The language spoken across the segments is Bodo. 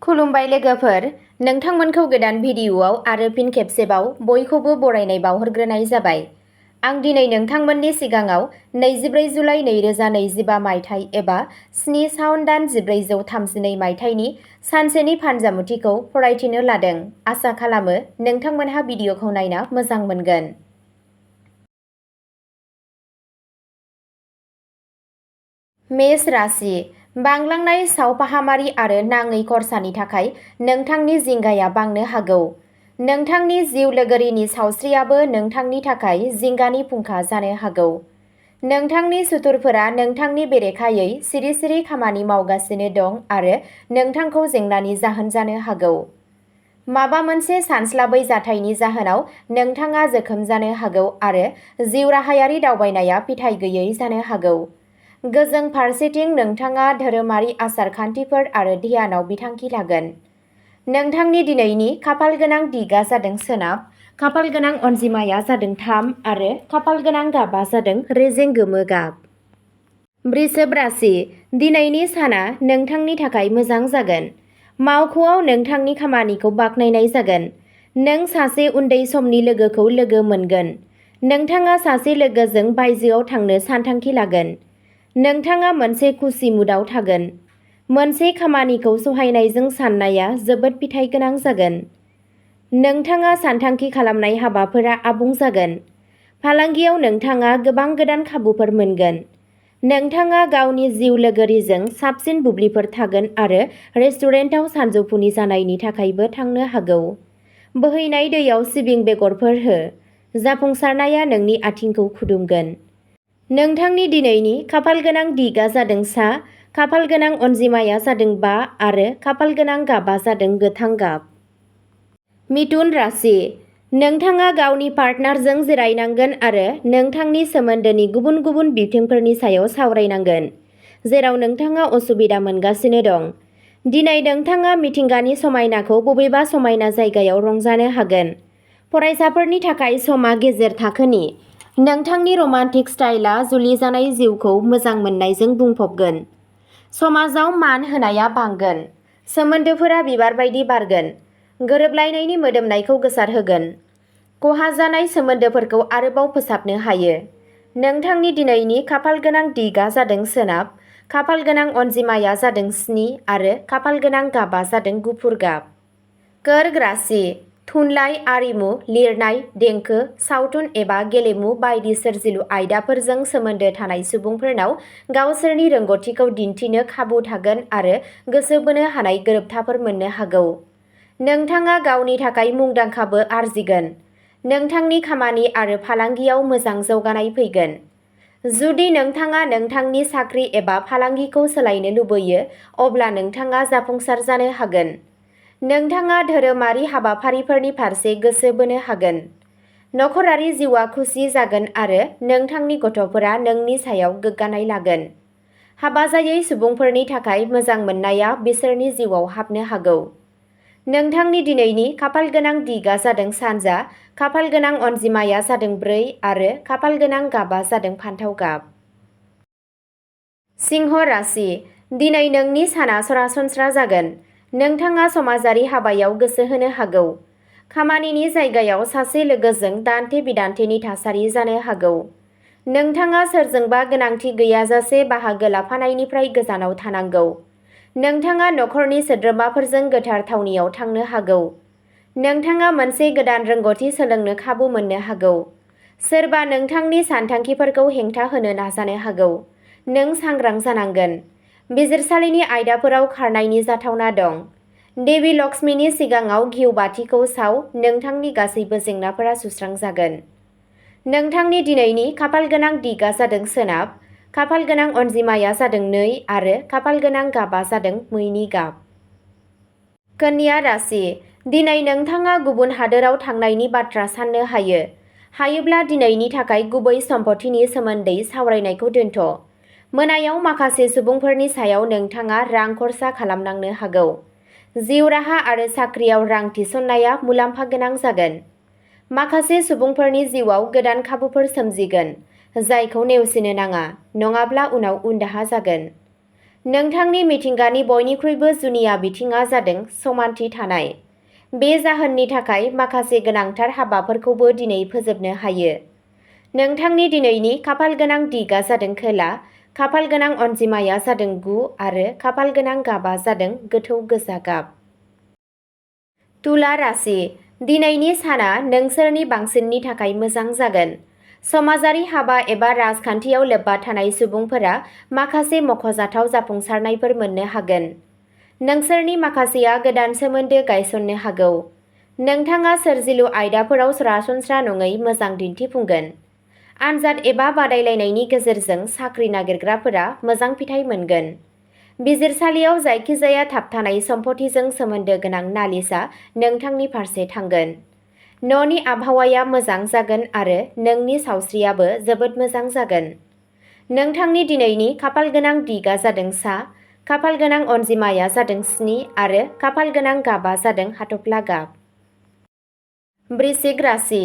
खुलुमबाय लोगोफोर, नोंथांमोनखौ गोदान भिडिअ'आव आरो फिन खेबसेबाव बयखौबो बरायनाय बावहरग्रोनाय जाबाय। आं दिनै नोंथांमोननि सिगाङाव 24 जुलाइ 2025 मायथाइ एबा 7 सावन दान 1432 मायथाइनि सानसेनि फानजामुथिखौ फरायथिनो लादों। आसा खालामो नोंथांमोनहा भिडिअ'खौ नायना मोजां मोनगोन। मेष राशि। बांलांनाय सावफाहामारि आरो नाङै खरसानि थाखाय नोंथांनि जिंगाया बांनो हागौ। नोंथांनि जिउ लोगोरिनि सावस्रियाबो नोंथांनि थाखाय जिंगानि फुंखा जानो हागौ। नोंथांनि सुथुरफोरा नोंथांनि बेरेखायै सिरि-सिरि खामानि मावगासिनो दं आरो नोंथांखौ जेंनानि जाहोन जानो हागौ। माबा मोनसे सानस्लाबै जाथायनि जाहोनाव नोंथाङा जोखोम जानो हागौ आरो जिउ राहायारि दावबायनाया फिथाइ गैयै जानो हागौ। गोजों फारसेथिं नोंथाङा धोरोमारि आसार खान्थिफोर आरो ध्यानआव बिथांखि लागोन। नोंथांनि दिनैनि खाफाल गोनां दिगआ जादों सोनाब, खाफाल गोनां अनजिमाया जादों 3 आरो खाफाल गोनां गाबआ जादों रेजें गोमो गाब। वृषभ राशि। दिनैनि साना नोंथांनि थाखाय मोजां जागोन। मावख'आव नोंथांनि खामानिखौ बाख्नायनाय जागोन। नों सासे उन्दै समनि लोगोखौ लोगो मोनगोन। नोंथाङा सासे लोगोजों बायजोआव थांनो सानथांखि लागोन। नोंथाङा मोनसे खुसि मुडआव थागोन। मोनसे खामानिखौ सहायनायजों साननाया जोबोद फिथाइ गोनां जागोन। नोंथाङा सानथांखि खालामनाय हाबाफोरा आबुं जागोन। फालांगियाव नोंथाङा गोबां गोदान खाबुफोर मोनगोन। नोंथाङा गावनि जिउ लोगोरिजों साबसिन बुब्लिफोर थागोन आरो रेस्टुरेन्टआव सानजौफुनि जानायनि थाखायबो थांनो हागौ। बोहैनाय दैयाव सिबिं बेगरफोर हो। जाफुंसारनाया नोंनि आथिंखौ खुदुमगोन। नोंथांनि दिनैनि खाफाल गोनां दिगआ जादों सा, खाफाल गोनां अनजिमाया जादों 5 आरो खाफाल गोनां गाबआ जादों गोथां गाब। मिथुन राशि। नोंथाङा गावनि पार्टनारजों जिरायनांगोन आरो नोंथांनि सोमोन्दोनि गुबुन गुबुन बिथिंफोरनि सायाव सावरायनांगोन, जेराव नोंथाङा असुबिदा मोनगासिनो दं। दिनै नोंथाङा मिथिंगानि समायनाखौ बबेबा समायना जायगायाव रंजानो हागोन। फरायसाफोरनि थाखाय समा गेजेर थाखोनि। नोंथांनि रमान्टिक स्टाइलआ जुलि जानाय जिउखौ मोजां मोननायजों बुंफबगोन। समाजाव मान होनाया बांगोन। सोमोन्दोफोरा बिबार बायदि बारगोन। गोरोबलायनायनि मोदोमनायखौ गोसारहोगोन। खहा जानाय सोमोन्दोफोरखौ आरोबाव फोसाबनो हायो। नोंथांनि दिनैनि खाफाल गोनां दिगआ जादों सोनाब, खाफाल गोनां अनजिमाया जादों 7 आरो खाफाल गोनां गाबआ जादों गुफुर गाब। कर्क राशि। थुनलाइ, आरिमु, लिरनाय, देंखो, सावथुन एबा गेलेमु बायदि सोरजिलु आयदाफोरजों सोमोन्दो थानाय सुबुंफोरनाव गावसोरनि रोंग'थिखौ दिन्थिनो खाबु थागोन आरो गोसो बोनो हानाय गोरोबथाफोर मोननो हागौ। नोंथाङा गावनि थाखाय मुंदांखाबो आरजिगोन। नोंथांनि खामानि आरो फालांगियाव मोजां जौगानाय फैगोन। जुदि नोंथाङा नोंथांनि साख्रि एबा फालांगिखौ सोलायनो लुबैयो, अब्ला नोंथाङा जाफुंसार जानो हागोन। नोंथाङा धोरोमारि हाबाफारिफोरनि फारसे गोसो बोनो हागोन। नखरारि जिउआ खुसि जागोन आरो नोंथांनि गथ'फोरा नोंनि सायाव गोग्गानाय लागोन। हाबा जायै सुबुंफोरनि थाखाय मोजां मोननाया बिसोरनि जिउआव हाबनो हागौ। नोंथांनि दिनैनि खाफाल गोनां दिगआ जादों सानजा, खाफाल गोनां अनजिमाया जादों 4 आरो खाफाल गोनां गाबआ जादों फान्थाव गाब। सिंह राशि। दिनै नोंनि साना सरासनस्रा जागोन। नोंथाङा समाजारि हाबायाव गोसो होनो हागौ। खामानिनि जायगायाव सासे लोगोजों दान्थे-बिदान्थेनि थासारि जानो हागौ। नोंथाङा सोरजोंबा गोनांथि गैयाजासे बाहागो लाफानायनिफ्राय गोजानाव थानांगौ। नोंथाङा नखरनि सोद्रोमाफोरजों गोथार थावनियाव थांनो हागौ। नोंथाङा मोनसे गोदान रोंग'थि सोलोंनो खाबु मोननो हागौ। सोरबा नोंथांनि सानथांखिफोरखौ हेंथा होनो नाजानो हागौ। नों सांग्रां जानांगोन। बिजिरसालिनि आयदाफोराव खारनायनि जाथावना दं। देवी लक्ष्मीनि सिगाङाव घिउ बाथिखौ साव, नोंथांनि गासैबो जेंनाफोरा सुस्रांजागोन। नोंथांनि दिनैनि खाफाल गोनां दिगआ जादों सोनाब, खाफाल गोनां अनजिमाया जादों 2 आरो खाफाल गोनां गाबआ जादों मैनि गाब। कन्या राशि। दिनै नोंथाङा गुबुन हादोराव थांनायनि बाथ्रा साननो हायो। हायोब्ला दिनैनि थाखाय गुबै सम्पथिनि सोमोन्दै सावरायनायखौ दोनथ'। मोनायाव माखासे सुबुंफोरनि सायाव नोंथाङा रां खरसा खालामनांनो हागौ। जिउ राहा आरो साख्रियाव रां थिसननाया मुलाम्फा गोनां जागोन। माखासे सुबुंफोरनि जिउआव गोदान खाबुफोर सोमजिगोन, जायखौ नेवसिनो नाङा, नङाब्ला उनाव उनदाहा जागोन। नोंथांनि मिथिंगानि बयनिख्रुइबो जुनिया बिथिङा जादों समानथि थानाय। बे जाहोननि थाखाय माखासे गोनांथार हाबाफोरखौबो दिनै फोजोबनो हायो। नोंथांनि दिनैनि खाफालगोनां दिगआ जादों खोला, खाफालगोनां अनजिमाया जादों 9 आरो खाफालगोनां गाबआ जादों गोथौ गोजा गाब। तुला राशि, दिनैनि साना नोंसोरनि बांसिननि थाखाय मोजां जागोन। समाजारि हाबा एबा राजखान्थियाव लोब्बा थानाय सुबुंफोरा माखासे मख'जाथाव जाफुंसारनायफोर मोननो हागोन। नोंसोरनि माखासेया गोदान सोमोन्दो गायसननो हागौ। नोंथाङा सोरजिलु आयदाफोराव सरासनस्रा नङै मोजां दिन्थिफुंगोन। आनजाद एबा बादायलायनायनि गेजेरजों साख्रि नागिरग्राफोरा मोजां फिथाय मोनगोन। बिजिरसालियाव जायखिजाया थाबथानाय सम्पथिजों सोमोन्दो गोनां नालिसआ नोंथांनि फारसे थांगोन। न'नि आबहावाया मोजां जागोन आरो नोंनि सावस्रियाबो जोबोद मोजां जागोन। नोंथांनि दिनैनि खाफालगोनां दिगआ जादों सा, खाफालगोनां अनजिमाया जादों 7 आरो खाफालगोनां गाबआ जादों हाथफ्ला गाब। वृश्चिक राशि,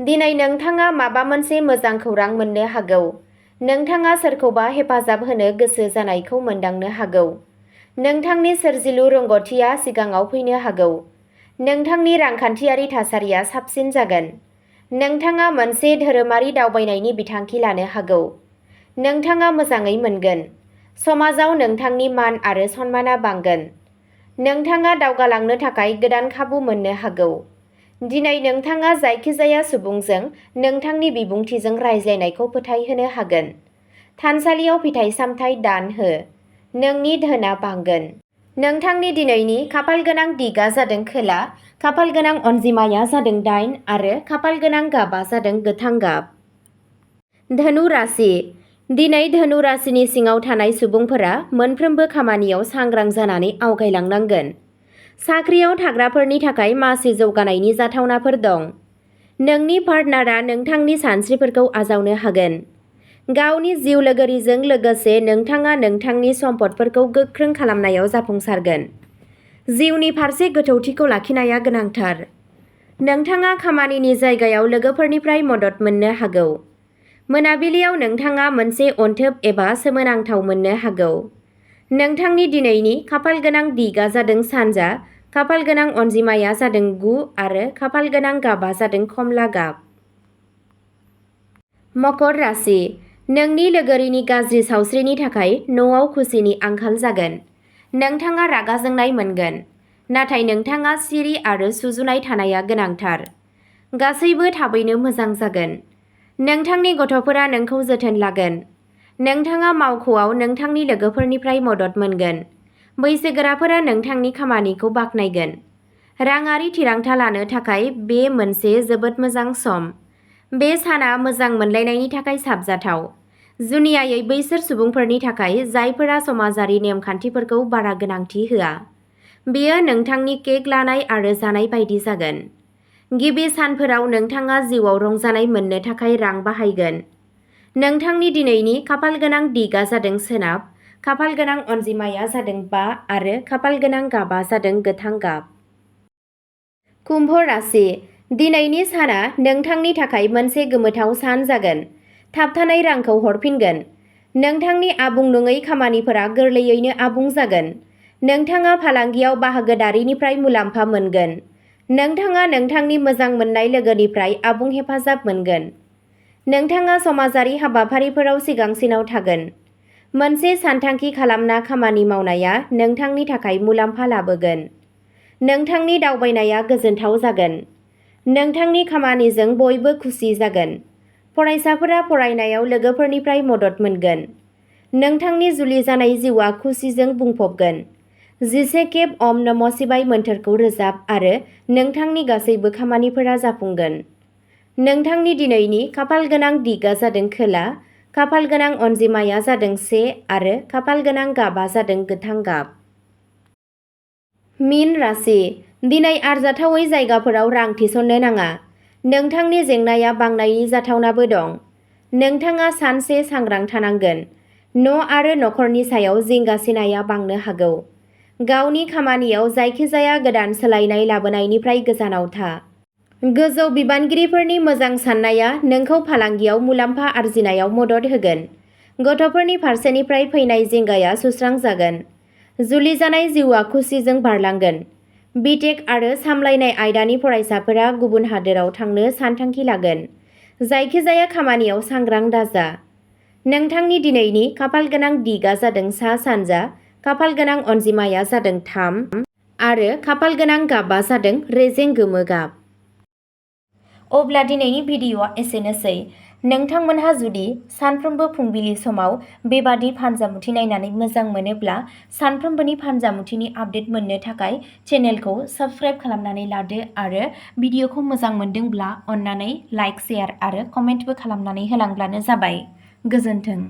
दिनै नोंथाङा माबा मोनसे मोजां खौरां मोननो हागौ। नोंथाङा सोरखौबा हेफाजाब होनो गोसो जानायखौ मोनदांनो हागौ। नोंथांनि सोरजिलु रोंग'थिया सिगाङाव फैनो हागौ। नोंथांनि रांखान्थियारि थासारिया साबसिन जागोन। नोंथाङा मोनसे धोरोमारि दावबायनायनि बिथांखि लानो हागौ। नोंथाङा मोजाङै मोनगोन। समाजाव नोंथांनि मान आरो सन्मानआ बांगोन। नोंथाङा दावगालांनो थाखाय गोदान खाबु मोननो हागौ। दिनै नोंथाङा जायखिजाया सुबुंजों नोंथांनि बिबुंथिजों रायज्लायनायखौ फोथायहोनो हागोन। थानसालियाव फिथाइ-सामथाइ दान हो। नोंनि धोनआ बांगोन। नोंथांनि दिनैनि खाफालगोनां दिगआ जादों खोला, खाफालगोनां अनजिमाया जादों 8 आरो खाफालगोनां गाबआ जादों गोथां गाब। धनु राशि, दिनै धनु राशिनि सिङाव थानाय सुबुंफोरा मोनफ्रोमबो खामानियाव सांग्रां जानानै आवगायलांनांगोन। साख्रियाव थाग्राफोरनि थाखाय मासि जौगानायनि जाथावनाफोर दं। नोंनि पार्टनारआ नोंथांनि सानस्रिफोरखौ आजावनो हागोन। गावनि जिउ लोगोरिजों लोगोसे नोंथाङा नोंथांनि सम्पदफोरखौ गोख्रों खालामनायाव जाफुंसारगोन। जिउनि फारसे गोथौथिखौ लाखिनाया गोनांथार। नोंथाङा खामानिनि जायगायाव लोगोफोरनिफ्राय मदद मोननो हागौ। मोनाबिलियाव नोंथाङा मोनसे अनथोब एबा सोमोनांथाव मोननो हागौ। नोंथांनि दिनैनि खाफालगोनां दिगआ जादों सानजा, खाफालगोनां अनजिमाया जादों 9 आरो खाफालगोनां गाबआ जादों खमला गाब। मकर राशि, नोंनि लोगोरिनि गाज्रि सावस्रिनि थाखाय न'आव खुसिनि आंखाल जागोन। नोंथाङा रागा जोंनाय मोनगोन, नाथाय नोंथाङा सिरि आरो सुजुनाय थानाया गोनांथार। गासैबो थाबैनो मोजां जागोन। नोंथांनि गथ'फोरा नोंखौ जोथोन लागोन। नोंथाङा मावख'आव नोंथांनि लोगोफोरनिफ्राय मदद मोनगोन। बैसोगोराफोरा नोंथांनि खामानिखौ बाख्नायगोन। राङारि थिरांथा लानो थाखाय बे मोनसे जोबोद मोजां सम। बे साना मोजां मोनलायनायनि थाखाय साबजाथाव, जुनियायै बैसोर सुबुंफोरनि थाखाय जायफोरा समाजारि नेमखान्थिफोरखौ बारा गोनांथि होआ। बेयो नोंथांनि केक लानाय आरो जानाय बायदि जागोन। गिबि सानफोराव नोंथाङा जिउआव रंजानाय मोननो थाखाय रां बाहायगोन। नोंथांनि दिनैनि खाफालगोनां दिगआ जादों सोनाब, खाफालगोनां अनजिमाया जादों 5 आरो खाफालगोनां गाबआ जादों गोथां गाब। कुम्भ राशि, दिनैनि साना नोंथांनि थाखाय मोनसे गोमोथाव सान जागोन। थाबथानाय रांखौ हरफिनगोन। नोंथांनि आबुं नङै खामानिफोरा गोरलैयैनो आबुं जागोन। नोंथाङा फालांगियाव बाहागोदारिनिफ्राय मुलाम्फा मोनगोन। नोंथाङा नोंथांनि मोजां मोननाय लोगोनिफ्राय आबुं हेफाजाब मोनगोन। नोंथाङा समाजारि हाबाफारिफोराव सिगांसिनाव थागोन। मोनसे सानथांखि खालामना खामानि मावनाया नोंथांनि थाखाय मुलाम्फा लाबोगोन। नोंथांनि दावबायनाया गोजोनथाव जागोन। नोंथांनि खामानिजों बयबो खुसि जागोन। फरायसाफोरा फरायनायाव लोगोफोरनिफ्राय मदद मोनगोन। नोंथांनि जुलि जानाय जिउआ खुसिजों बुंफबगोन। 11 खेब ओम नमः शिवाय मोन्थोरखौ रोजाब आरो नोंथांनि गासैबो खामानिफोरा जाफुंगोन। नोंथांनि दिनैनि खाफालगोनां दिगआ जादों खोला, खाफालगोनां अनजिमाया जादों 1 आरो खाफालगोनां गाबआ जादों गोथां गाब। मीन राशि, दिनै आरजाथावै जायगाफोराव रां थिसननो नाङा। नोंथांनि जेंनाया बांनायनि जाथावनाबो दं। नोंथाङा सानसे सांग्रां थानांगोन। न' आरो नखरनि सायाव जिंगासिनाया बांनो हागौ। गावनि खामानियाव जायखिजाया गोदान सोलायनाय लाबोनायनिफ्राय गोजानाव था। गोजौ बिबानगिरिफोरनि मोजां साननाया नोंखौ फालांगियाव मुलाम्फा आर्जिनायाव मदद होगोन। गथ'फोरनि फारसेनिफ्राय फैनाय जिंगाया सुस्रांजागोन। जुलि जानाय जिउआ खुसिजों बारलांगोन। बिटेक आरो सामलायनाय आयदानि फरायसाफोरा गुबुन हादोराव थांनो सानथांखि लागोन। जायखिजाया खामानियाव सांग्रां दाजा। नोंथांनि दिनैनि खाफालगोनां दिगआ जादों सा-सानजा, खाफालगोनां अनजिमाया जादों 3 आरो खाफालगोनां गाबआ जादों रेजें गोमो गाब। अब्ला दिनैनि भिडिअ'आ एसेनोसै। नोंथांमोनहा जुदि सानफ्रोमबो फुंबिलि समाव बेबादि फानजामुथि नायनानै मोजां मोनोब्ला सानफ्रोमबोनि फानजामुथिनि आपडेट मोननो थाखाय चेनेलखौ साबस्क्राइब खालामनानै लादो आरो भिडिअ'खौ मोजां मोनदोंब्ला अन्नानै लाइक, शेयार आरो कमेन्टबो खालामनानै होलांब्लानो जाबाय। गोजोन्थों।